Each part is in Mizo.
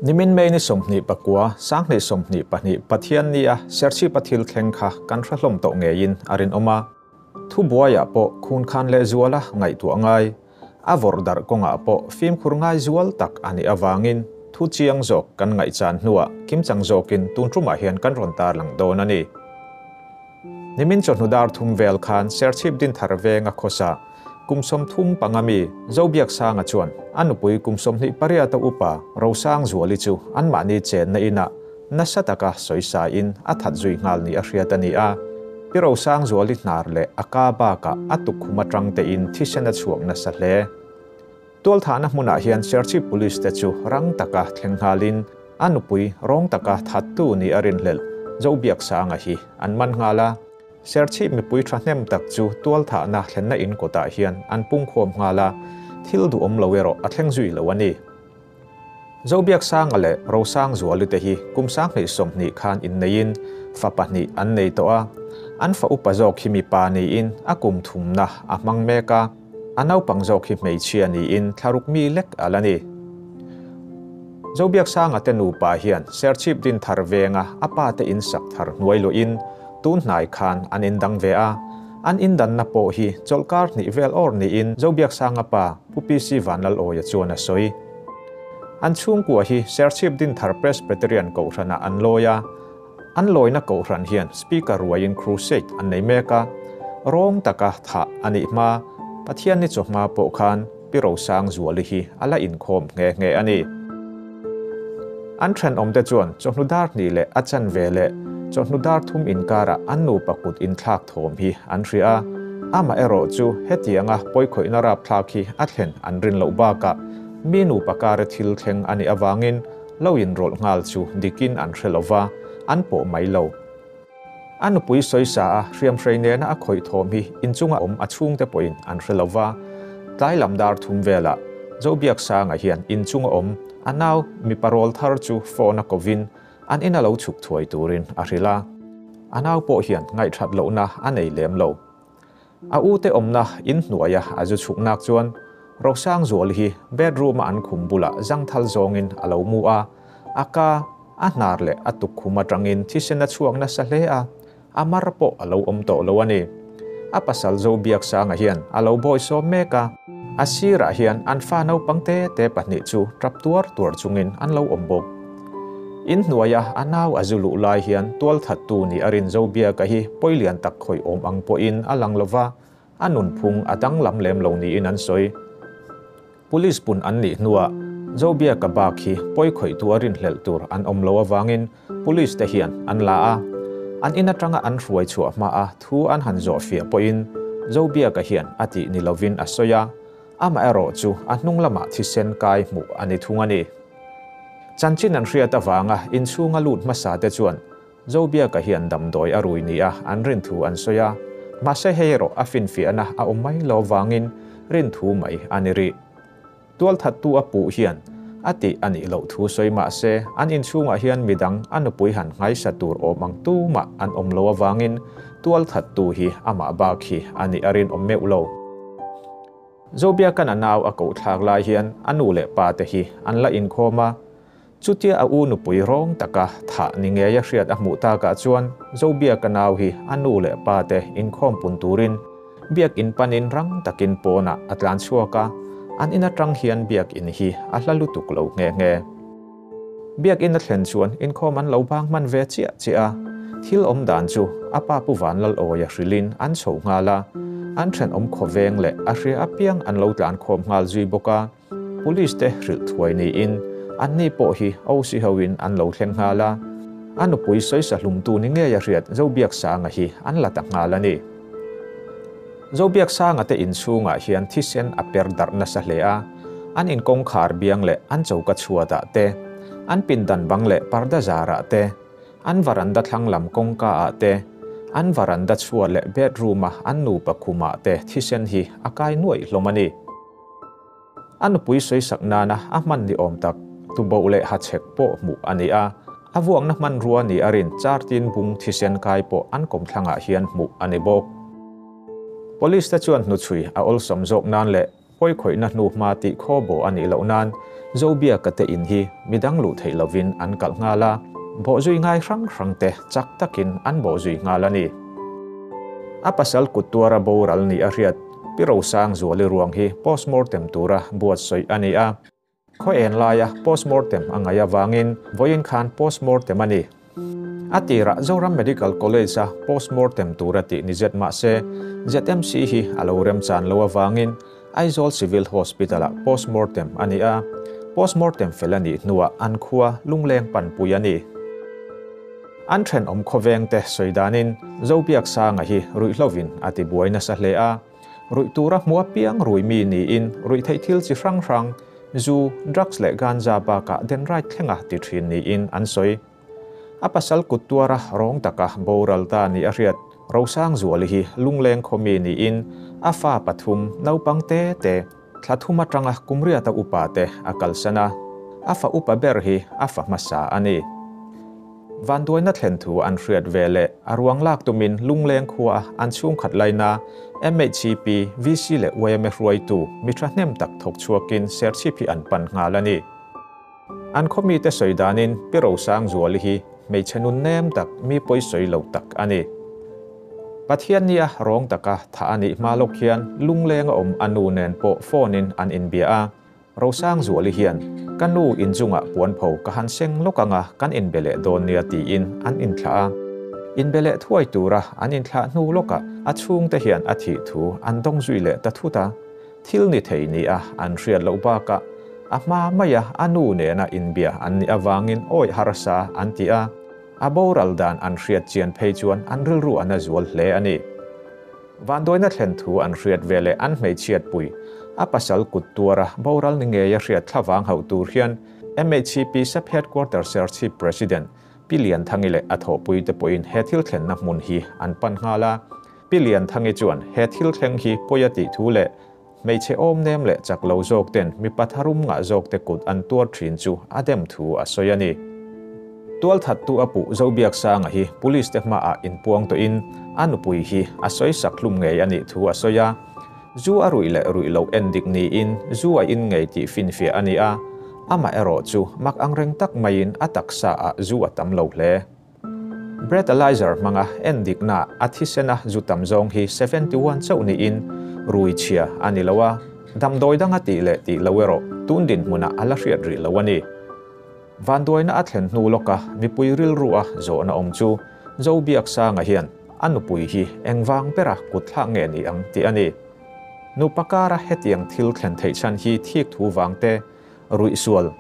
Nimin May ni 29, 2022 Pathianni-a Serchhipa thil thleng kha kan hre hlawm tawh ngeiin a rinawm a. Thubuaiah pawh khun khan leh zuala ngaihtuah ngai, a vawrh darh kawngah pawh fimkhur ngai zual tak a nih avangin thu chiang zawk kan ngaihchan hnuah kimchang zawkin tun tumah hian kan rawn tarlang dawn a ni. Nimin chawhnu dar thum vel khan Serchhip Dinthar venga khawsa kum 35 mi Zobiaksanga chuan a nupui kum 28 a upa Rosangzuali chu anmahni chenna inah nasa taka sawisain a that zui nghal ni a hriat a ni a. Pi Rosangzuali hnar leh a ka bakah a tukkhum atang tein thisen a chhuak nasa hle. Tualthahna hmunah hian Serchhip Police te chu rang taka thleng nghalin a nupui rawng taka thattu ni a rinhlelh Zobiaksanga hi an man nghal a. Serchhip mipui thahnem tak chu tualthahna thlenna in kawtah hian an pungkhawm nghal a, thil duhawm lo erawh a thleng zui lo a ni. Zobiaksanga leh Rosangzuali te hi kum 2020 khan inneiin fa pahnih an nei tawh a, an fa upa zawk hi mipa niin a kum thumna a hmang mek a, a naupang zawk hi hmeichhia niin thlaruk mi lek a la ni. Zobiaksanga te nupa hian Serchhip Dinthar venga a pa te insak thar hnuai luahin tun hnai khan an indang ve a, an indanna pawh hi chawlhkar hnih vel awr niin Zobiaksanga pa Pu PC Vanlalawia chuan a sawi. An chhungkua hi Serchhip Dinthar Presbyterian Kohhranah an lawi a, an lawina Kohhran hian Speaker ruaiin Crusade an nei mek a, rawng taka thah a nih hma Pathianni chawhma pawh khan Pi Rosangzuali hi a la inkhawm nghe nghe a ni. An thenawmte chuan chawhnu dar hnih leh a chanve leh chawhnu dar thum inkarah an nupa kut inthlak thawm hi an hria a, amaherawh chu hetianga pawikhawihna rapthlak hi a thlen an rin loh bakah mi nupa kara thil thleng a nih avangin lo inrawlh nghal chu dikin an hre lova, an pawh mai lo. A nupui sawisa a hriamhrei nena a khawih thawm hi inchunga awm a chhungte pawhin an hre lo va, tlai lam dar thum velah Zobiaksanga hian inchunga awm a nau mipa rawl thar chu phone a kovin an ina lo chhuk thuai turin a hrilh a. A nau pawh hian ngaihthat lohna a nei lem lo. A ute awmna inhnuaia a zu chhuknak chuan Rosangzuali hi bedroom-a an khum bulah zangthal zawngin a lo mu a, a ka, a hnar leh a tukkhum atangin thisen a chhuak nasa hle a, a mar pawh a lo awm tawh lo a ni. A pasal Zobiaksanga hian a lo bawisawm mek a, a sirah hian an fa naupang te te pahnih chu tap tuar tuar chungin an lo awm bawk. Inhnuaia a nau a zu luh lai hian tualthattu nih a rin Zobiaka hi pawilian tak khawih awm ang pawhin a lang lova, a nunphung a danglam lem lo niin an sawi. Police pun an nih hnuah Zobiaka bak hi pawi khawihtu a rinhlelh tur an awm lo avangin Police te hian an la a, an in atanga an hruai chhuah hmaa thu an han zawh fiah pawhin Zobiaka hian a tih ni lovin a sawi a, amaherawh chu a hnung lamah thisen kai hmuh a ni thung a ni. Chanchin an hriat avanga inchhunga lut hmasa te chuan Zobiaka hian damdawi a rui nia an rin thu an sawi a, mahse hei erawh a finfiahna a awm mai lo vangin rin thu mai a ni rih. Tualthattu a puh hian a tih a nih loh thu sawi mahse an inchhungah hian midang a nupui han nghaisa tur awm ang tumah an awm lo avangin tualthattu hi amah bak hi a nih a rinawm meuh lo. Zobiaka'n a nau a koh thlak lai hian a nu leh pa te hi an la inkhawm a, chutia a u nupui rawng taka thah ni ngei a hriat a hmuh takah chuan Zobiaka nau hi a nu leh pa te inkhawm pun turin biakin panin rang takin pawnah a tlan chhuak a, an in atang hian biakin hi a hla lutuk lo nghe nghe. Biakin a thlen chuan inkhawm an lo bang hman ve chiah chiah a, thil awm dan chu a pa Pu Vanlalawia hrilhin an chho nghal a, an thenawm khawveng leh a hria apiang an lo tlan khawm nghal zui bawk a, Police te hrilh thuai niin anni pawh hi OC hoin an lo thleng nghal a, a nupui sawisa hlumtu ni ngei a hriat Zobiaksanga hi an la ta nghal a ni. Zobiaksanga te inchhungah hian thisen a per darh nasa hle a, an inkawngkhar biang leh an choka chhuatah te, an pindan bang leh parda zarah te, an varanda thlang lam kawngkaah te, an varanda chhuat leh bedroom-a an nupa khumah te thisen hi a kai nuaih hlawm a ni. A nupui sawisak nana a hman ni awm tak, tuboh leh hachhek pawh hmuh a ni a, a vuakna hmanrua ni a rin chartin bung thisen kai pawh an kawmthlangah hian hmuh a ni bawk. Police te chuan hnuchhui a awlsam zawk nan leh pawikhawihna hnu hma tih khaw bo a nih loh nan Zobiaka te in hi midang luh theih lovin an kalh nghal a, bawhzui ngai hrang hrang te chak takin an bawhzui nghal a ni. A pasal kut tuara boral nih a hriat, Pi Rosangzuali ruang hi postmortem tura buatsawi a ni a. Khaw en laia postmortem a ngaih avangin vawiin khan postmortem a ni. A tirah Zoram Medical College-a postmortem tura tih ni zet mah se, ZMC hi a lo remchan lo avangin Aizawl Civil Hospital-ah postmortem a ni a, postmortem fel a nih hnuah an khua lungleng panpui a ni. An thenawm khawvengte sawi danin Zobiaksanga hi ruihhlovin a tibuai nasa hle a, Ruih tura hmu apiang rui mi niin ruih theih thil chi hrang hrang, zu, drugs leh ganja bakah denrait thlenga ti thin niin an sawi. A pasal kut tuara rawng taka boral ta nih a hriat. Rosangzuali hi lungleng khaw mi niin a fa pathum naupang te te, thla thum atanga kum riata upa te a kalsan a, a fa upa ber hi a fa hmasa a ni. Vanduaina thlen thu an hriat ve leh a ruang lak tumin Lungleng khua an chhungkhat laina MHCP, VC leh yma hruaitu mi thahnem tak thawk chhuakin Serchhip hi an pan nghal a ni. An khaw mite sawi danin Pi Rosangzuali hi hmeichhe nun nem tak, mi pawi sawi lo tak a ni. Pathian nia rawng taka thah a nih hma lawk hian Lungleng a awm a nu nen pawh phone in an inbia a. Rosangzuali hian, Ka nu inchungah puanpho ka han seng lawk anga kan inbe leh dawn nia tiin an inthlah a. Inbe leh thuai tura an inthlah hnu lawkah a chhungte hian a thih thu an dawng zui leh ta thut a. Thil ni thei nia an hriat loh bakah a hma maia a nu nena inbia an nih avangin awih harsa an ti a. A boral dan an hriat chian phei chuan an rilru a na zual hle a ni. Vanduaina thlen thu an hriat ve leh an hmeichhiat pui, a pasal kut tuara boral ni ngeia hriat thlavang hauh tur hian MHCP Sub Headquarter Serchhip President Pi Lianthangi leh a thawhpui te pawhin he thil thlenna hmun hi an pan nghal a. Pi Lianthangi chuan he thil thleng hi pawi a tih thu leh hmeichhe awm nem leh chak lo zawk ten mipa tharum ngah zawk te kut an tuar thin chu a dem thu a sawi a ni. Tualthattu a puh Zobiaksanga hi police te hmaah inpuang tawhin a nupui hi a sawi sak hlum ngei a nih thu a sawi a. Zu a ruih leh ruih loh en dik niin zu a in ngei tih finfiah a ni a, amaherawh chu mak angreng tak maiin a taksa ah zu a tam lo hle. Breathalyzer hmanga en dikna a thisena zu tam zawng hi 71 chauh niin rui chhia a ni lo a, damdawi danga tih leh tih lo erawh tun dinhmunah a la hriat rih lo a ni. Vanduaina a thlen hnu lawka mipui rilru a zawhna awm chu Zobiaksanga hian a nupui hi engvang bera kut thlak nge ni ang tih a ni. Nupa kara hetiang thil thlen theih chhan hi thik thu vang te, Ruihsual,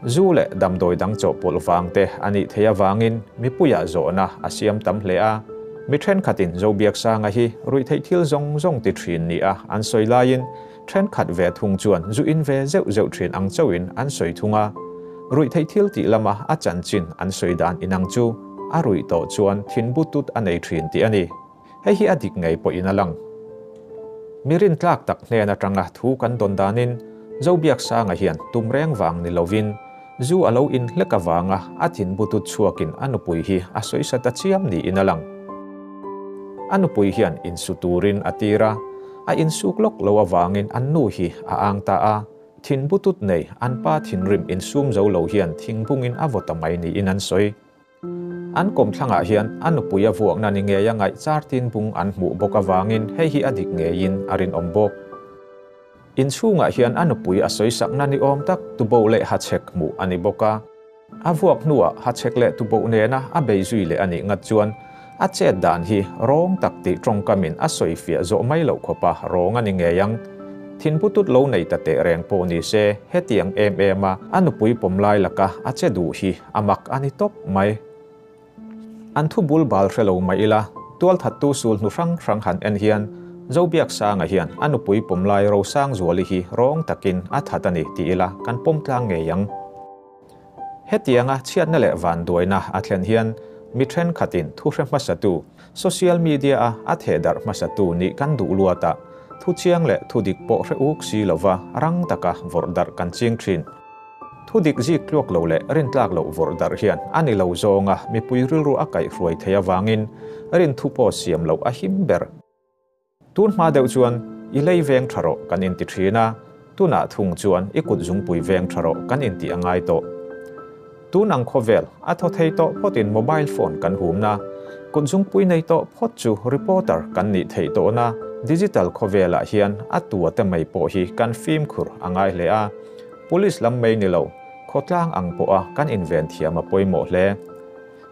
zu leh damdawi dang chawhpawlh vang te a nih theih avangin mipuiah zawhna a siam tam hle a. Mi thenkhatin Zobiaksanga hi ruihtheih thil zawng zawng ti thin nia an sawi laiin thenkhat ve thung chuan zu in ve zeuh zeuh thin ang chauhin an sawi thung a. Ruihtheih thil tih lama a chanchin an sawi dan inang chu a ruih tawh chuan thinbutut a nei thin tih a ni. Hei hi a dik ngei pawhin a lang. Mi rintlak tak hnen atanga thu kan dawn danin Zobiaksanga hian tum reng vang ni lovin zu a lo inhlek avanga a thin butut chhuakin a nupui hi a sawisa ta chiam niin a lang. A nupui hian insu turin a tir a, a insuk lawk lo avangin an nu hi a ang ta a, thin butut nei an pa thinrim insum zo lo hian thingbungin a vaw ta mai niin an sawi. An kawmthlangah hian a nupui a vuakna ni ngeia ngaih chartin bung an hmuh bawk avangin hei hi a dik ngeiin a rinawm bawk. Inchhungah hian a nupui a sawisakna ni awm tak tuboh leh hachhek hmuh a ni bawk a. A vuak hnuah hachhek leh tuboh nena a bei zui leh a nih ngat chuan a chet dan hi rawng tak tih tawngkamin a sawifiah zawh mai loh khawpa rawng a ni ngei ang. Thinputut lo nei ta teh reng pawh ni se hetiang em em a a nupui pawm lai laka a che duh hi a mak a ni tawp mai. An thu bul bal hre lo mai ila, tualthattu sul hnu hrang hrang han en hian Zobiaksanga hian a nupui pawm lai Rosangzuali hi rawng takin a that a ni ti ila kan pawm tlang ngei ang. Hetianga chhiatna leh vanduaina a thlen hian mi thenkhatin thu hre hmasatu, social media-a a thehdarh hmasatu nih kan duh luat a, thu chiang leh thu dik pawh hre uk si lova rang taka vawrh darh kan ching thin. Thu dik zik tluak lo leh rintlak loh vawrh darh hian a ni lo zawnga mipui rilru a kaihhruai thei avangin rinthu pawh siam loh a him ber. Tun hma deuh chuan i lei veng tha rawh kan inti thin a, Tunah thung chuan i kut zungpui veng tha rawh kan intih a ngai tawh. Tun ang khawvel a thaw thei tawh phawtin mobile phone kan humna, kut zungpui nei tawh phawt chu reporter kan nih theih tawhna digital khawvelah hian a tua te mai pawh hi kan fimkhur a ngai hle a. Police lam mai ni lo, khawtlang ang pawha kan inven thiam a pawimawh hle.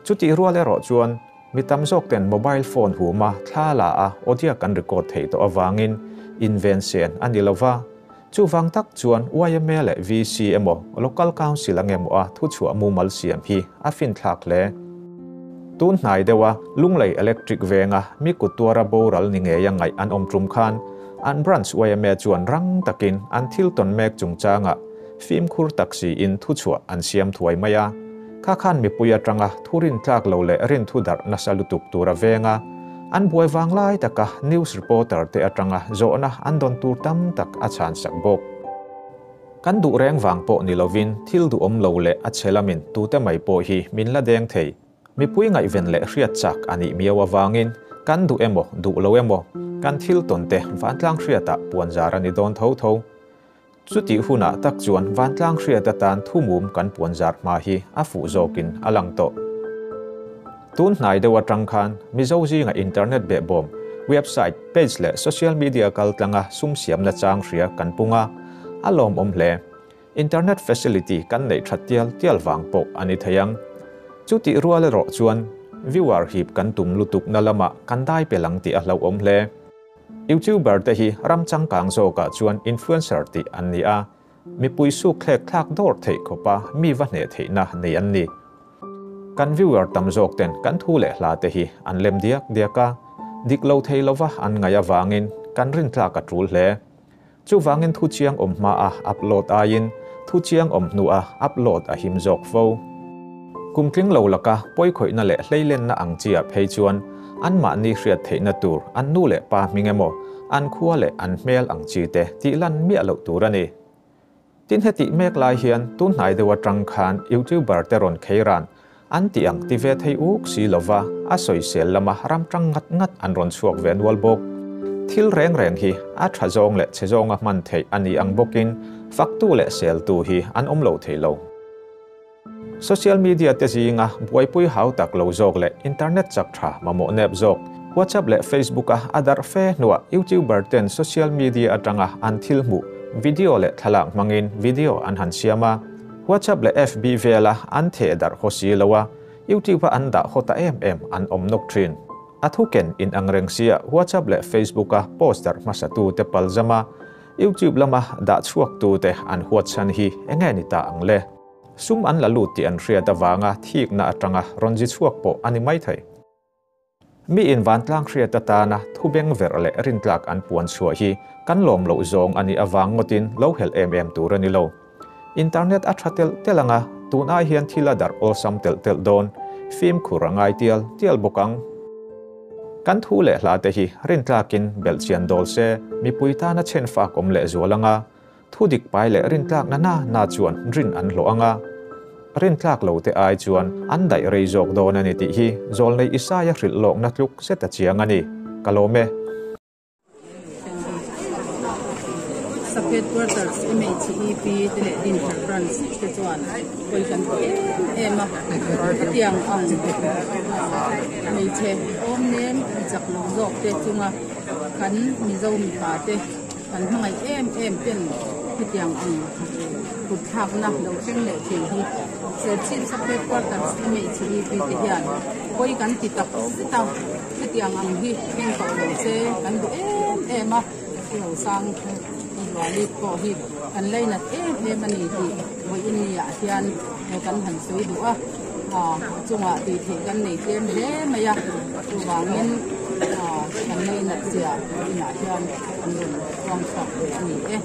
Chutih rual erawh chuan mi tam zawk ten mobile phone huma thla la a audio kan record theih tawh avangin inven sen a ni lova. Chuvang tak chuan yma leh VC emaw Local Council ang emaw a thuchhuah mumal siam hi a finthlak hle. Tun hnai deuha Lunglei Electric venga mi kut tuara boral ni ngeia ngaih an awm tum khan an Branch yma chuan rang takin an thil tawn mek chungchangah fimkhur tak siin thuchhuah an siam thuai mai a. Kha khan mipui atanga thu rintlak lo leh rinthu darh nasa lutuk tura venga an buai vang lai taka news reporter te atanga zawhna an dawn tur tam tak a chhan sak bawk. Kan duh reng vang pawh ni lovin thil duhawm lo leh a chhe lamin tute mai pawh hi min la deng thei. Mipui ngaihven leh hriat chak a nih miau avangin kan duh emaw duh lo emaw kan thil tawn te vantlang hriatah puanzar a ni dawn tho tho. Chutih hunah tak chuan vantlang hriat atan thumum kan puanzar hma hi a fuh zawkin a lang tawh. Tun hnai deuh atang khan Mizo zinga internet behbawm, website, page leh social media kaltlanga sum siamna chang hria kan pung a, a lawmawm hle. Internet facility kan neih that tial tial vang pawh a ni thei ang. Chutih rual erawh chuan viewer hip kan tum lutukna lamah kan dai pel ang tih a hlauhawm hle. YouTuber te hi ram changkang zawkah chuan influencer tih an ni a, mipui suk thlek thlak dawr theih khawpa mi va hneh theihna nei an ni. Kan viewer tam zawk ten kan thu leh hla te hi an lem diak diak a, dik lo thei lova an ngaih avangin kan rintlak a tul hle. Chuvangin thu chiang awm hma a upload aiin thu chiang awm hnu a upload a him zawk fo. Kum tling lo laka pawikhawihna leh hleilenna ang chi ah phei chuan anmahni hriat theihna tur an nu leh pa hming emaw an khua leh an hmel ang chi te tih lan miah loh tur a ni. Tin hetih mek lai hian tun hnai deuh atang khan YouTuber te rawn khei ran an tih ang ti ve thei uk si lova a sawisel lama ram tang ngat ngat an rawn chhuak ve nual bawk. Thil reng reng hi a tha zawng leh chhe zawnga hman theih a ni ang bawkin faktu leh seltu hi an awm lo thei lo. Social media te zinga buaipui hau tak lo zawk leh internet chak tha mamawh nep zawk WhatsApp leh Facebook a a darh fe hnuah YouTuber ten social media atanga an thil hmuh video leh thlalak hmangin video an han siam a, WhatsApp leh FB vela an theh darh haw si lo a, YouTube a an dah haw ta em em an awm nawk thin. A thuken in ang reng sia WhatsApp leh Facebook a post darh hmasa tu te palzam a, YouTube lama dah chhuak tu te an huat chhan hi enge ni ta ang le? Sum an la lut tih an hriat avanga thikna atanga rawn zi chhuak pawh a ni mai thei. Mi in vantlang hriat atana thu beng verh leh rintlak an puan chhuah hi kan lawm loh zawng a nih avang ngawtin lo helh em em tur a ni lo. Internet a tha telh telh anga tun ai hian thil a darh awlsam telh telh dawn, fimkhur a ngai tial tial bawk ang. Kan thu leh hla te hi rintlakin belhchian dawl se mipui tana chhen fak awm leh zual anga Thu dik pai leh rintlakna na na chuan rin an hlawh ang a, rintlak lo te ai chuan an daih rei zawk dawn a ni tih hi Zawlnei Isaia hrilh lawkna tluk zet a chiang a ni. Ka lawm e. Sub Headquarters MHEP te leh Dinthar Branch te chuan pawi kan ti em em a, hetiang ang hmeichhe awm nem mi chak lo zawk te chunga kan Mizo mipa te Kan hmangaih em em ten hetiang ang kut thlakna lo thleng leh thin hi Serchhip Sub Headquarters MHEP te hian pawi kan ti tak zet a, hetiang ang hi thleng tawh lo se kan duh em em a, Rosang Zuali pawh hi kan lainat em em a ni tih vawiin ni ah hian kan han sawi duh a, a chungah tih theih kan nei tlem hle mai a, chuvangin kan lainat zia inah hian. An rawn puang chhuak ve a ni e.